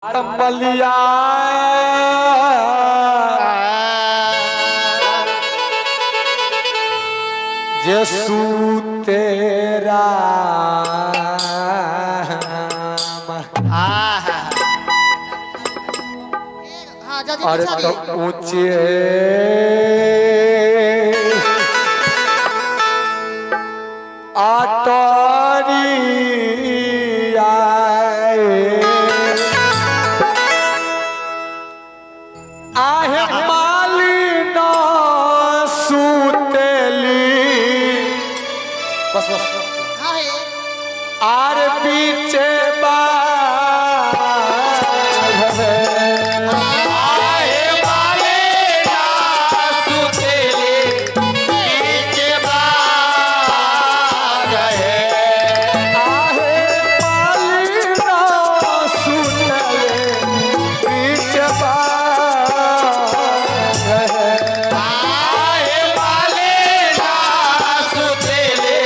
बलिया जेसु तेरा और तो ऊंचे आटोरी आए आहे माली ना सुतेली बस बस आर पीछे बाघ है। आहे माली ना सुतेली पीछे बाघ है। आहे माली ना सुतेली पीछे बाघ है। आहे माली ना सुतेली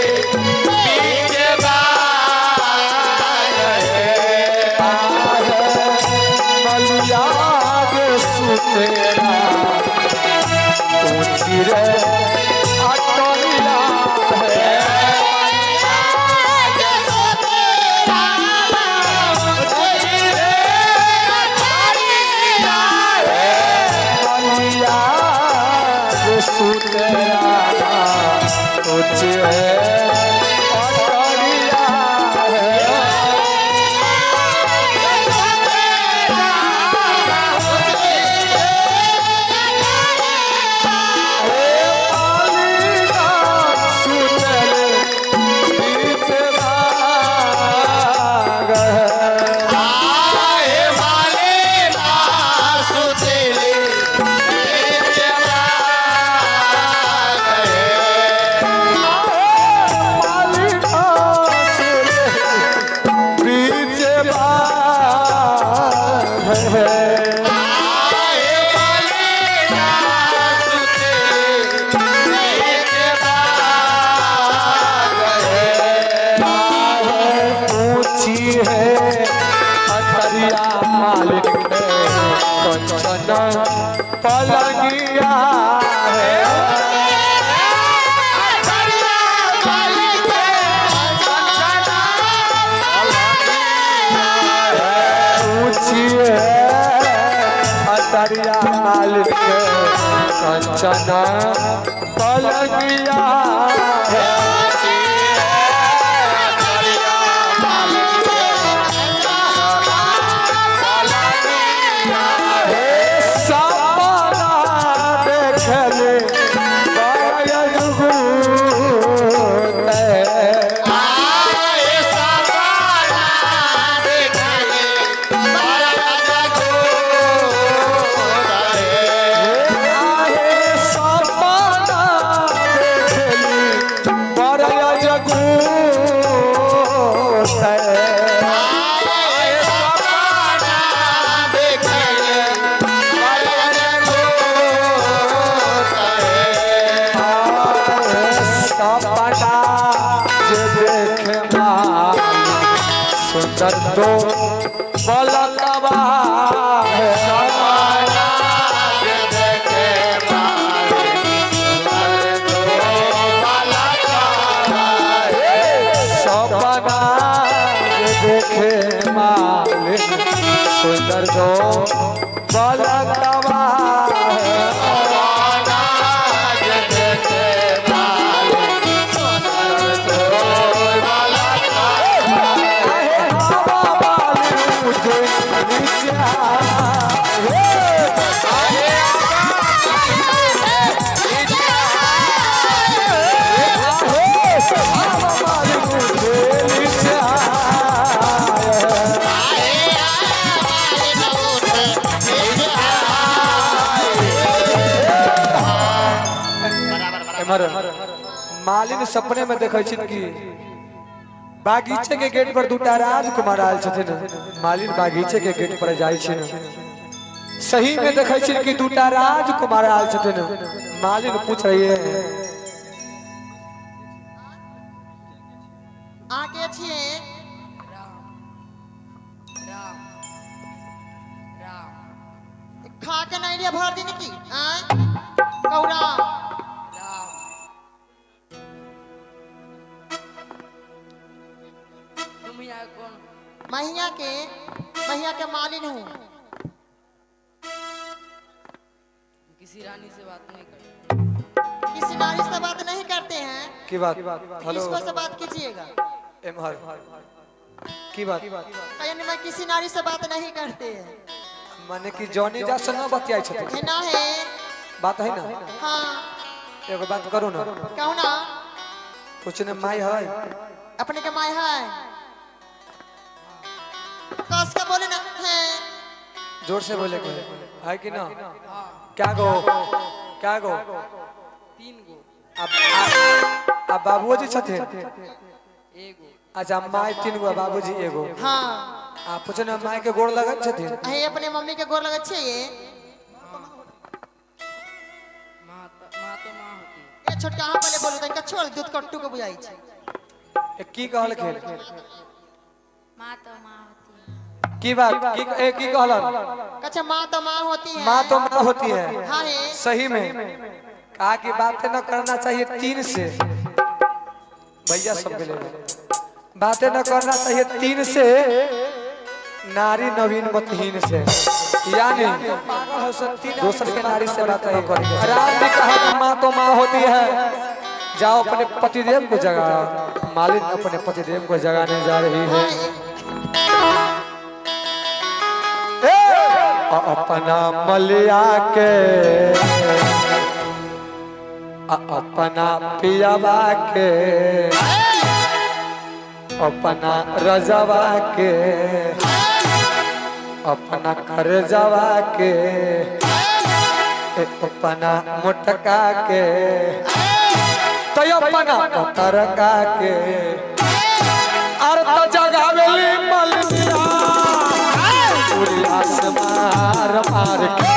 पीछे बाघ है। आहे मलिया गे सुतेरा ऊंची रे अटोरिया है। मलिया गे सुतेरा ऊंची रे अटोरिया है। आहे माली ना सुतेली पीछे बाघ है। आहे माली ना सुतेली पीछे बाघ है। पलंगिया है। ऊंची है अतरिया मालिक कंचना पलंगिया है। हे सपना देखले बायल गुते। आहे सपना देखली बायल गुते। सपना जे देखे मालिक सुंदर दो पलकवा है। सपना जे देखे मालिक सुंदर दो पलकवा है। आहे हवा मालिक मुझे नीचे आए। आहे हवा मालिक मुझे नीचे आए। एमहर मालिन सपने में देखै छिन कि बागीचे के गेट पर दूटा राजकुमार आयल छथिन। मालिन बागीचे के गेट पर जाइ छिन, सही में देखै छिन कि दूटा राजकुमार आयल छथिन। मालिन पूछ रही है आगे छियै। के नैरिया भर दिन की आय कौरा राम। तुम यहाँ कौन? महिया के मालिन हूँ। किसी रानी से बात नहीं करते। किसी नारी से बात नहीं करते हैं। की बात? हेलो, किसको से बात कीजिएगा? एमहर की बात? कहीं मैं किसी नारी से बात नहीं करते हैं। माने कि जॉनी जा से ना बतियाई छथिन। है ना है बात है ना? हाँ। एगो बात करू ना। कहू ना। कुछ ने माई है। अपने के माई है। कस के बोले ना है। जोर से बोले के है कि ना? क्या गो? क्या गो? 3 गो। अब बाबूजी छथिन? एगो। अच्छा, माई 3 गो, बाबूजी एगो। हाँ। आ पूछे ना माई के गोड़ लगत छथिन? अहे अपने मम्मी के गोड़ लगत छियै? माँ तो माँ होती है। ए छोटका अहाँ पहले बोलू तनिका छोड़ दूध कट्टू के बुझाई छै। ए की कहलखिन? माँ तो माँ होती है। की बात? की ए की कहलन? अच्छा, माँ तो माँ होती है। माँ तो माँ होती है। हाँ है। सही में कहा कि बातें न करना चाहिए 3 से। भैया सब मिले बातें न करना चाहिए 3 से, नारी नवीन मतहीन से, यानी दूसरे के नारी से बात न करें। राम ने कहा कि माँ तो माँ होती है। जाओ अपने पतिदेव को जगा। मालिन अपने पतिदेव को जगाने जा रही है। अपना मलिया के, अपना पियावा के, अपना रजवा के, अपना खरजवा के, अपना मोटका के, तो अपना पतरका के, अरे तो जगावेली मलिया पूरी आसमान मार के।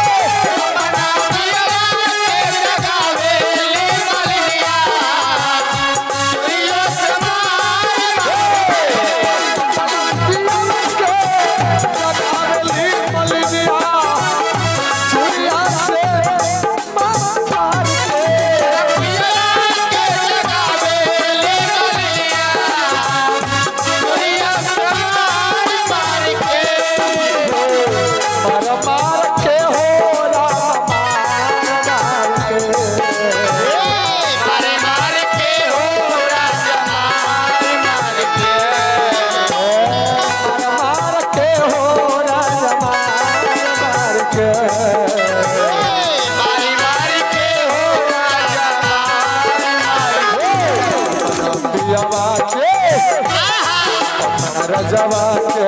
रजवा के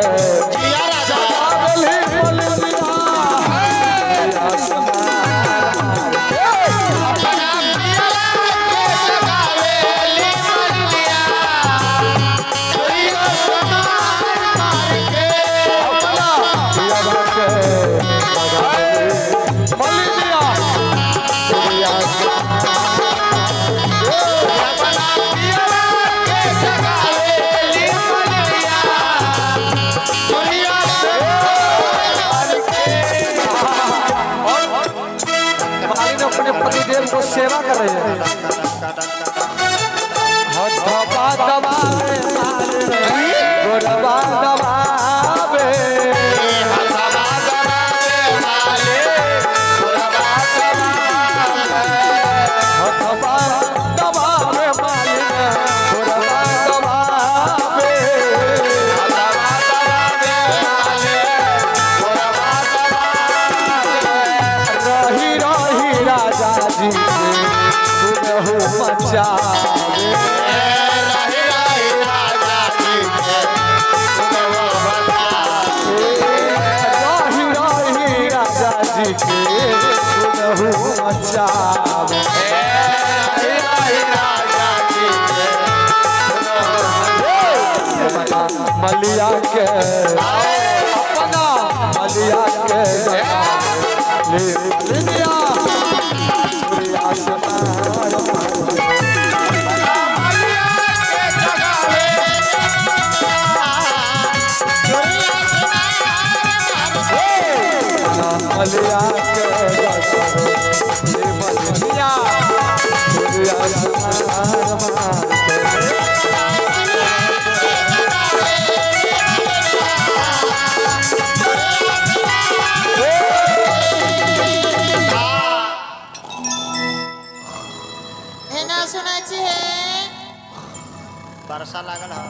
पतिदेव को सेवा कर रहे हैं। हथवा दबावे गोरवा दबावे, हथवा दबावे माले गोरवा दबावे, हथवा दबावे माले गोरवा दबावे, हथवा दबावे माले गोरवा दबावे। रही रही राजा जी के सुनहु मचावे, रही रही राजा जी के सुनहु मचावे, रही रही राजा जी के सुनहु मचावे, रही रही राजा जी के सुनहु अपना मलिया के, अपना मलिया के ले लिया मलिया के जगावे रे मलिया तोरे आसमान मार के। हे ना सुनै छी हे। वर्षा लागल है।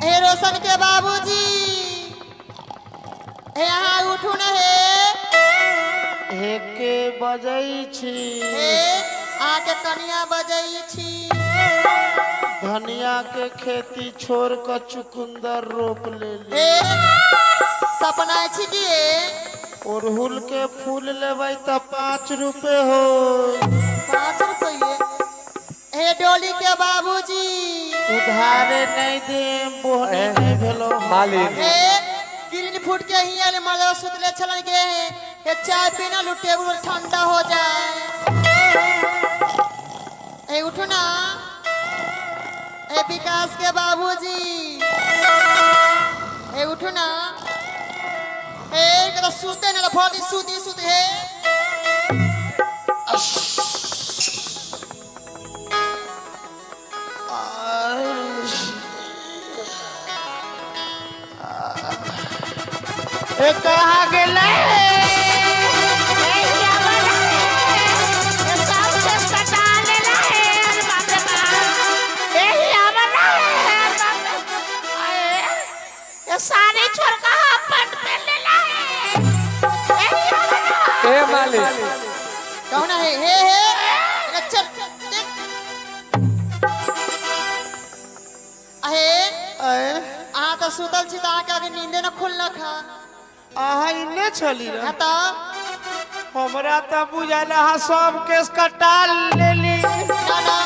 हे रोशन के बाबूजी, हे अहाँ उठू न हे। हे के बजै छी? हे अहाँके कनिया बजै छी। धनिया के खेती छोड़ क चुकुंदर रोप लेली। हे सपना छी की हे? अड़हुल के फूल लेबै त 5 रुपए हो। 5 रुपये? हे डोली के बाबूजी, उधारे नहीं दे, बोहनी नहीं भेलो। मालिन हे किरण फूट के ही आले मजा सुतले छलन के हे। हे चाय पीना लू, टेबुल पर ठंडा हो जाए। हे उठू ना हे विकास के बाबूजी, हे उठू ना हे। के तो सुते ना भोली सुती सुती हे। ए कहाँ गेलै? सारे छोड़ का पट पे लेला है। ए मालिन कहू ना हे हे हे ए चल देख। अहे अए अहाँ तऽ सुतल छी तऽ अहाँके अभी नींदे न खुललक हँ। अहाँ इन्ने छली रह? हाँ तऽ हमरा तऽ बुझायल अहाँ सब केस कटा लेली। ना ना,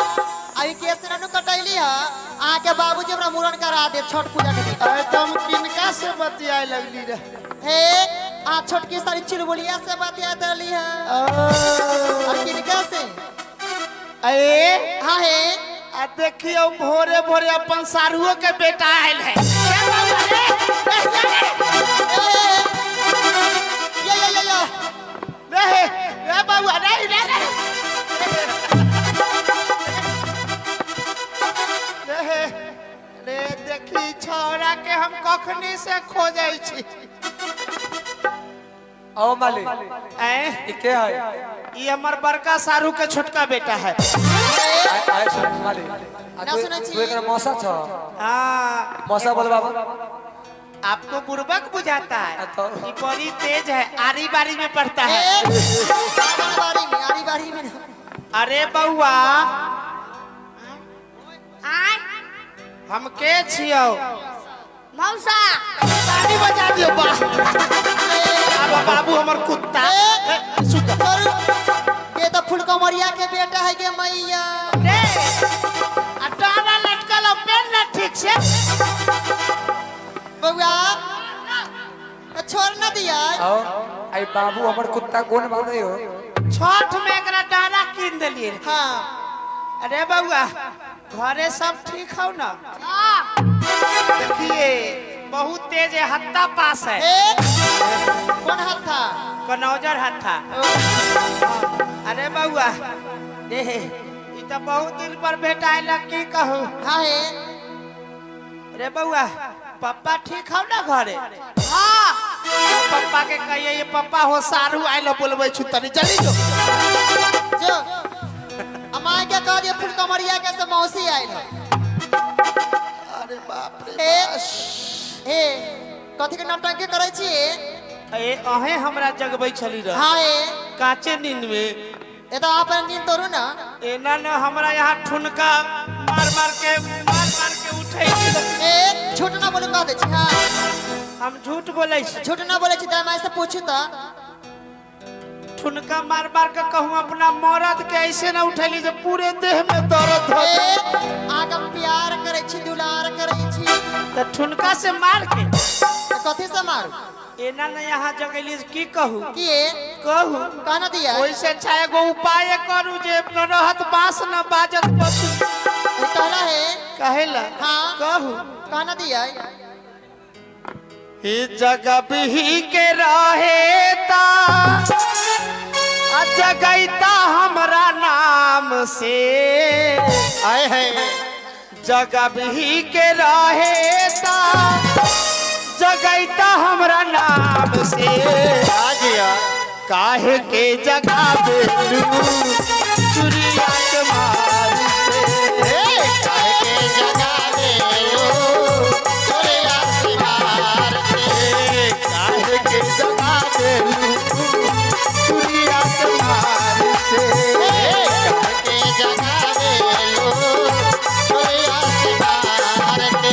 अभी केस न कटैली है। अहाँके बाबूजी हमरा मुड़न करा देब छठ पूजा के दिन। अए तुम किनका से बतियाए लगली रह? हे अहाँ छोटकी सारी चुलबुलिया से बतियाइत रहली है और किनका से? अए हाँ हे आ देखियो भोरे भोरे अपन सारुओ के बेटा आयल है। ये ये ये ये रे रे बउआ रे रे रे रे रे देखी छौड़ा के हम कखनी से खोजै छी। आओ मालिन ऐ ई के है? ई हमर बड़का सारू के छोटका बेटा है। आय आय सुन मालिन, आ ना तू सुनै छी। तू एकरा मौसा छ? हाँ मौसा बोल बाबा। आपको बुर्बक बुझाता है? तो ये बड़ी तेज है, आरी बारी में पढ़ता हे है। आरी बारी में, आरी बारी में। अरे बउआ हम के छियौ? मौसा ताली बजा दियो बा। अब बाबू हमर कुत्ता ए, सुत। ये तो फुलकमरिया के बेटा है के मैया। रे आ डाला लटकल हो, पेन ना ठीक से। बउआ छोड़ ना दिया। आओ आई बाबू हमर कुत्ता कोन बांधे हो? छठ में एकरा डाला कीन देलिए। हाँ अरे बउआ घरे सब ठीक हो ना? हाँ देखिए बहुत तेज है, हत्ता पास है। ए कौन हाथ था? कनौजर हत्था। अरे बउआ ए ई तो बहुत दिन पर भेटाइल, की कहू? हाँ हे अरे बउआ पप्पा ठीक हो ना घरे? हाँ पप्पा के कहिए ये पप्पा हो सारू आइल बोलबै छु तनी जल्दी जो। जो अमाय के कह दियो फुलकमरिया के से मौसी आइल है। अरे बाप रे। ए ए कथी के नौटंकी करै छी? ए अहे हमरा जगबै छली रह। हाँ हे काचे नींद में। ए तो अपन नींद तोड़ू ना। एना न हमरा यहाँ ठुनका मार मार के उठै छी। ए झूठ ना बोलू कह दै छी। हाँ हम झूठ बोलै छी? झूठ ना बोलै छी दाइ माय से पूछू तऽ। ठुनका मार मार के कहूँ अपना मरद के ऐसे ना उठैली जे पूरे देह में दर्द हो। ए आके प्यार करै छी, दुलार करै छी। त ठुनका से मार के तऽ कथी से मारू? एना न यहाँ जगैली की कहू? की कहू कहना दिया? ओइसे अच्छा एगो उपाय करू जे न रहत बांस न बाजत पशु। कहला है? कहेला? हाँ कहू कहना दिया? ई जगबही के रहेता आ जगैता हमरा नाम से। आए है जगबही के रहेता जगैता हमरा नाम से। आ गया काहे के जगाबेलू चुरिया के मार से। काहे के जगाबेलू चुरिया के मार से। काहे के जगाबेलू चुरिया के मार से। काहे के जगाबेलू चुरिया के मार से।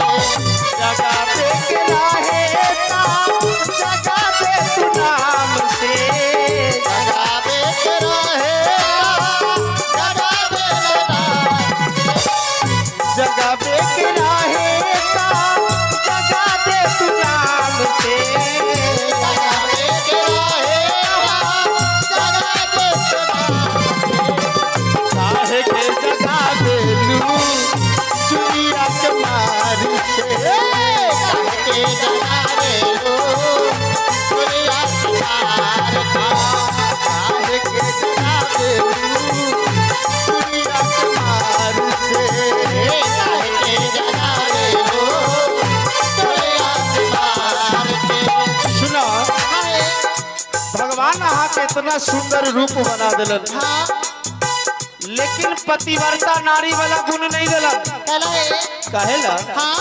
जगाबे के रहेता जगाबे तू नाम से। जगाबे के रहेता जगाबे नाम। जगाबे के रहेता जगाबे तू नाम से। जगाबे के रहेता जगाबे तू नाम। काहे के जगाबेलू चुरिया के मार से। काहे के जगाबेलू चुरिया के मार से। काहे के जगाबेलू चुरिया के मार से। काहे के जगाबेलू चुरिया के मार से। सुना, भगवान अहाँ के इतना सुंदर रूप बना दिलन, हाँ लेकिन पतिव्रता नारी वाला गुण नहीं दिलन। कहला है। कहेला हाँ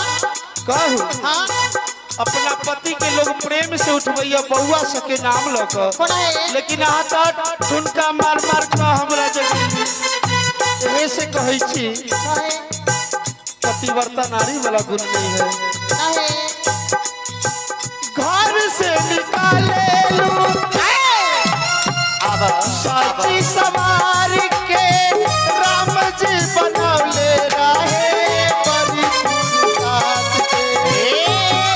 कहू हाँ अपना पति के लोग प्रेम से उठबैया बउआ सके नाम लऽ कऽ, कौन है? लेकिन अहाँ तऽ ठुनका मार मार कऽ हमरा जगेली। एहे से कहै छी कहे पतिव्रता नारी वाला गुण नहीं है। कहे घर से निकाले लू साची सवार के राम जी बनौले रहे बड़ी पुरसात के।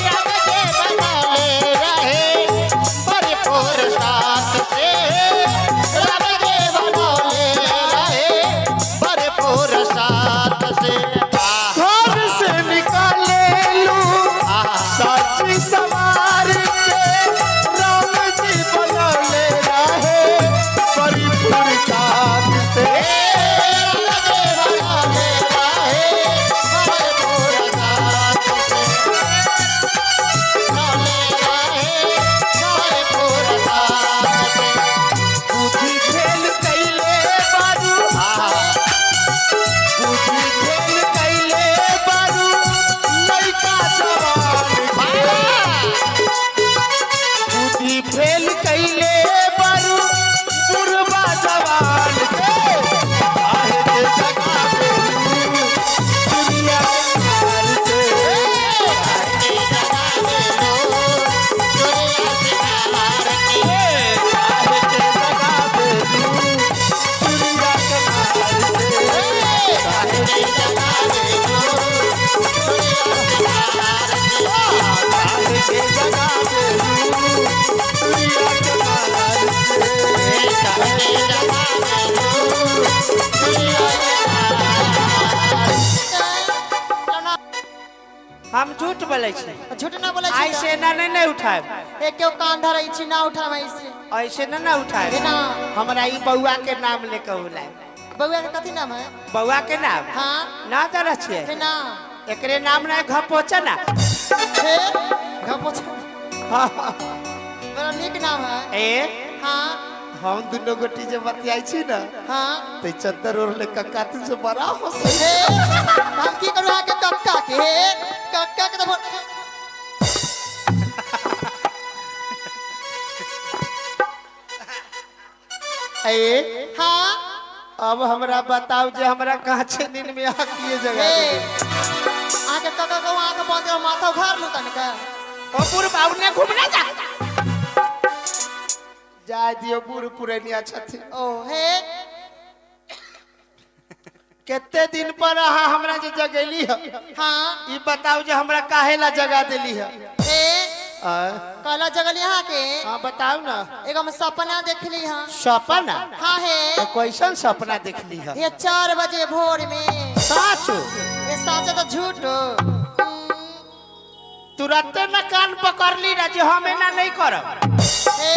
राम जी बनौले रहे बड़ी पुरसात से। राम जी बनौले रहे बड़ी पुरसात से। घर से निकाले लू साची सवार के राम जी बनौले रहे बड़ी पुरसात से। राम जी बनौले रहे बड़ी पुरसात से। बनौले रहे बड़ी पुरसात से। बुद्धि फेल कैले बारू, बुद्धि फेल कैले बारू लइका जवान के। बुद्धि फेल कैले बारू बुढ़वा जवान के। काहे के जगाबेलू दुनिया के मार से। काहे के जगाबेलू दुनिया के मार से। काहे के जगाबेलू दुनिया के मार से। हम झूठ बोले छी। झूठ ना बोले छी। ऐसे ना नहीं नहीं उठाए। ए क्यों कान धरै छी ना उठाबै से। ऐसे ना ना उठाए। ना। हमरा ई बउआ के नाम लेके बुलाए। बउआ के कथी नाम है? बउआ के नाम? हाँ। ना जानै छियै? ना। एकरे नाम ना घपोचा ना। हे घपोचा। हाँ। बड़ा नीक नाम है। ए हाँ। हम दुनू गोटी जे बतियाई छी ना, हाँ, ते चद्दर ओढ़ले कक्का तुम से बड़ा हंसै। हे हम की करू अहाँके कक्का के? हे कक्का के तऽ ए हाँ। अब हमरा बताओ जे हमरा काचे दिन में अहाँ किए जगह हे अहाँके कक्का के आँख बंद कर माथा उखाड़ लू तनिका। ओ बूढ़ बाबू ने घूमने जा जाय दियो, बूढ़ पुरनिया छथिन। ओ हे कते दिन पर अहाँ हमरा जे जगेली है। हाँ। ई बताओ जे हमरा काहे ला जगा देली है। हे कहला जगली अहाँ के? हाँ बताओ ना। एगो हम सपना देखली हाँ। सपना? हाँ हे। तो कैसन सपना देखली है? ये 4 बजे भोर में। साचो? ये साचो तो झूठ। तू तुरंते न कान पकड़ली ना जे हम एना नहीं करब। ए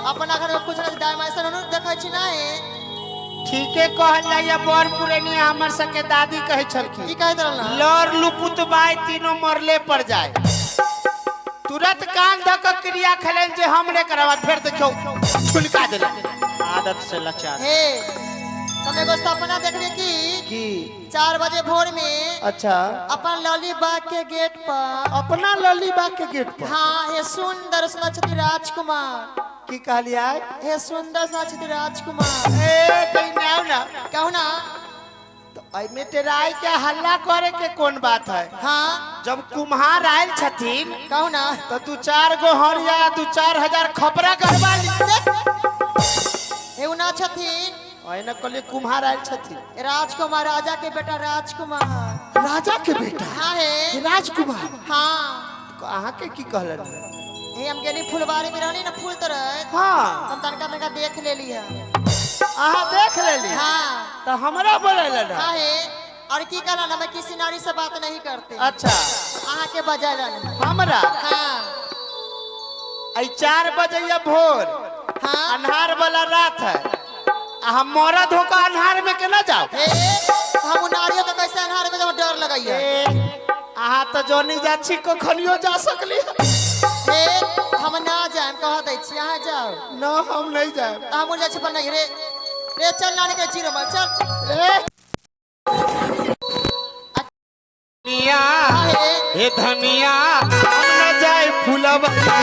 अपना घर में कुछ ना दाई माई से नु देखै छी ना ए। ठीके कहल जाइए, बड़ पुरनिया हमर सबके दादी कहै छलखिन। की कहैत रहल? लड़ लुपुत बाई तीनों मरले पर जाए। तुरंत कान धक क्रिया खेलन जे हम नहीं करब, फिर देखियो छुलका देला। आदत से लाचार। हे हम एगो सपना देखली कि 4 बजे भोर में। अच्छा। अपन लली बाग के गेट पर। अपना लली बाग के गेट पर? हाँ, हे सुंदर सुंदर छथि राजकुमार। की कहलियै? हे सुंदर सुंदर छथि राजकुमार। ए कहीं ना आओ ना। कहू ना। तो एमे टेराई के हल्ला करे के कौन बात है? हाँ। जब कुम्हार आयल छथिन कहू ना तो 2-4 गो हरिया 2-4 हजार खपरा करवा ली। हे ना छथिन। ओहिना कहलियै कुम्हार आयल छथिन। राजकुमार, राजा के बेटा राजकुमार। राजा के बेटा? हाँ हे राजकुमार। हाँ। अहाँ के की कहलन? हे हम गेली फुलवारी में रहनी ना फूल तरह। हाँ। हम तनका तनका देख लेली है। अहाँ देख लेली? हाँ। तो हमरा बोलेलन? हाँ हे। और की कहलन, हमें किसी नारी से बात नहीं करते। अच्छा। अहाँ के बजेलन हमरा? हाँ। आई 4 बजे भोर। हाँ। अन्हार वाला रात है, हम मरद होकर अन्हार में केना जाओ? हम नारियों के कैसे अन्हार में जब डर लगैया। अहाँ तो जोनी जा छी कखनियो जा सकली। ए हम ना जाएम, कह दै छी अहाँ जाओ। ना हम नहीं जाएम। हम जाइ छी पर नहीं रे रे चल नानी के जीरो मत चल। ए धनिया हे धनिया हम ना जाए फुलवरिया।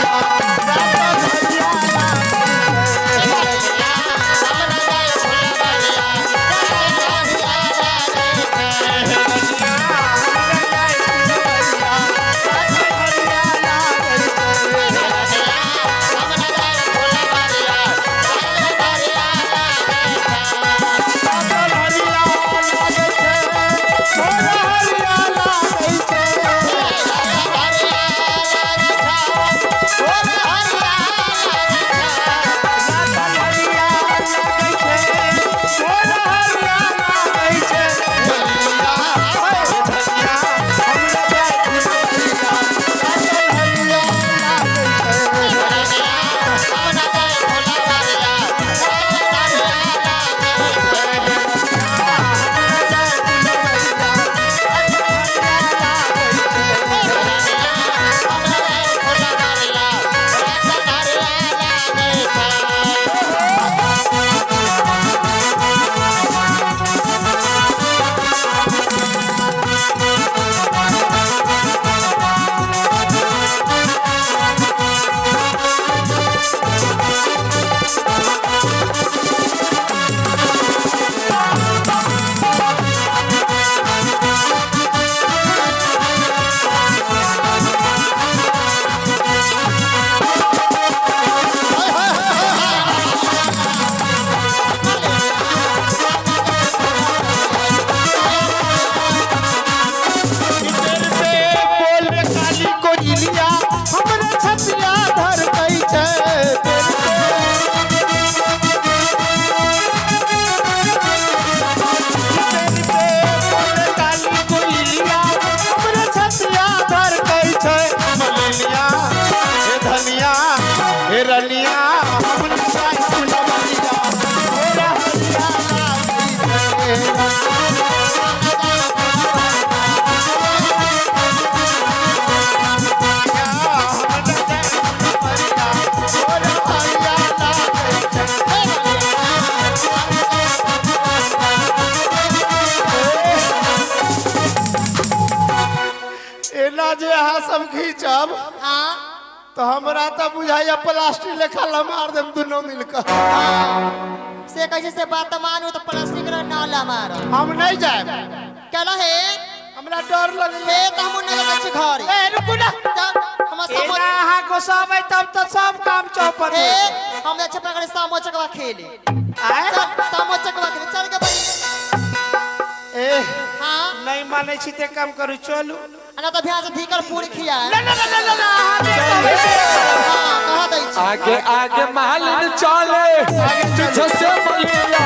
जे अहाँ सब खींचब तो हमरा तो बुझाइया प्लास्टिक लेखा लमार देम दुनू मिलकर। से कैसे से बात मानू तो प्लास्टिक रे ना लमार। हम नहीं जाए। केला हे हमरा डर लगले। तो हम नहीं जाइ छी घर। ए रुकू ना, हम समझ अहाँ गोसाबै तब तो सब काम चौपट। ए हम जाइ छी पकड़ सामो चकवा खेले। आए चल सामो चकवा खेले चल के बहिन। ए हां नहीं मानै छी ते काम करू चलू। ना तो ध्यान से धीकर पूरी खिया। ना ना ना ना ना हां कह दै छी। आगे आगे महल चले पीछे से मलिया।